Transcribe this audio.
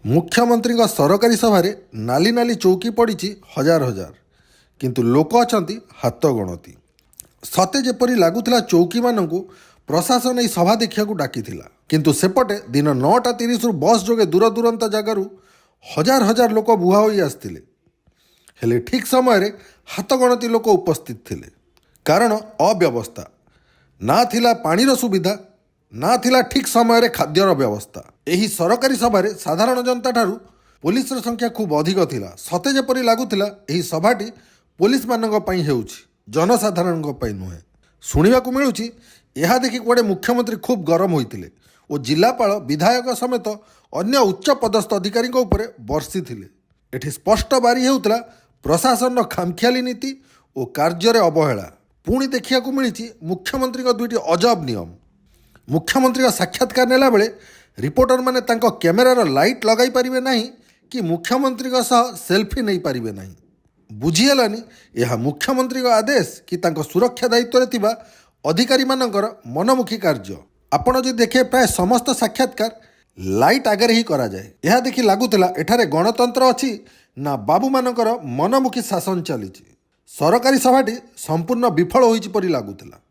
ମୁଖ୍ୟମନ୍ତ୍ରୀଙ୍କ ସରକାରୀ ସଭାରେ ନାଲି ନାଲି ଚୌକି ପଡ଼ିଛି ହଜାର ହଜାର, କିନ୍ତୁ ଲୋକ ଅଛନ୍ତି ହାତ ଗଣତି। ସତେ ଯେପରି ଲାଗୁଥିଲା ଚୌକିମାନଙ୍କୁ ପ୍ରଶାସନ ଏହି ସଭା ଦେଖିବାକୁ ଡାକିଥିଲା। କିନ୍ତୁ ସେପଟେ ଦିନ 9:30ରୁ ବସ୍ ଯୋଗେ ଦୂର ଦୂରାନ୍ତ ଜାଗାରୁ ହଜାର ହଜାର ଲୋକ ବୁହା ହୋଇ ଆସିଥିଲେ। ହେଲେ ଠିକ୍ ସମୟରେ ହାତ ଗଣତି ଲୋକ ଉପସ୍ଥିତ ଥିଲେ। କାରଣ ଅବ୍ୟବସ୍ଥା। ନା ଥିଲା ପାଣିର ସୁବିଧା, ନା ଥିଲା ଠିକ୍ ସମୟରେ ଖାଦ୍ୟର ବ୍ୟବସ୍ଥା। ଏହି ସରକାରୀ ସଭାରେ ସାଧାରଣ ଜନତା ଠାରୁ ପୋଲିସର ସଂଖ୍ୟା ଖୁବ୍ ଅଧିକ ଥିଲା। ସତେ ଯେପରି ଲାଗୁଥିଲା ଏହି ସଭାଟି ପୋଲିସମାନଙ୍କ ପାଇଁ ହେଉଛି, ଜନସାଧାରଣଙ୍କ ପାଇଁ ନୁହେଁ। ଶୁଣିବାକୁ ମିଳୁଛି, ଏହା ଦେଖି କୁଆଡ଼େ ମୁଖ୍ୟମନ୍ତ୍ରୀ ଖୁବ୍ ଗରମ ହୋଇଥିଲେ ଓ ଜିଲ୍ଲାପାଳ, ବିଧାୟକ ସମେତ ଅନ୍ୟ ଉଚ୍ଚ ପଦସ୍ଥ ଅଧିକାରୀଙ୍କ ଉପରେ ବର୍ଷିଥିଲେ। ଏଠି ସ୍ପଷ୍ଟ ବାରି ହେଉଥିଲା ପ୍ରଶାସନର ଖାମଖିଆଲି ନୀତି ଓ କାର୍ଯ୍ୟରେ ଅବହେଳା। ପୁଣି ଦେଖିବାକୁ ମିଳିଛି ମୁଖ୍ୟମନ୍ତ୍ରୀଙ୍କ ଦୁଇଟି ଅଜବ ନିୟମ। ମୁଖ୍ୟମନ୍ତ୍ରୀଙ୍କ ସାକ୍ଷାତକାର ନେଲାବେଳେ ରିପୋର୍ଟରମାନେ ତାଙ୍କ କ୍ୟାମେରାର ଲାଇଟ୍ ଲଗାଇ ପାରିବେ ନାହିଁ କି ମୁଖ୍ୟମନ୍ତ୍ରୀଙ୍କ ସହ ସେଲ୍ଫି ନେଇପାରିବେ ନାହିଁ। ବୁଝିହେଲାନି, ଏହା ମୁଖ୍ୟମନ୍ତ୍ରୀଙ୍କ ଆଦେଶ କି ତାଙ୍କ ସୁରକ୍ଷା ଦାୟିତ୍ୱରେ ଥିବା ଅଧିକାରୀମାନଙ୍କର ମନମୁଖୀ କାର୍ଯ୍ୟ? ଆପଣ ଯଦି ଦେଖିବେ, ପ୍ରାୟ ସମସ୍ତ ସାକ୍ଷାତକାର ଲାଇଟ୍ ଆଗରେ ହିଁ କରାଯାଏ। ଏହା ଦେଖି ଲାଗୁଥିଲା, ଏଠାରେ ଗଣତନ୍ତ୍ର ଅଛି ନା ବାବୁମାନଙ୍କର ମନମୁଖୀ ଶାସନ ଚାଲିଛି? ସରକାରୀ ସଭାଟି ସମ୍ପୂର୍ଣ୍ଣ ବିଫଳ ହୋଇଛି ପରି ଲାଗୁଥିଲା।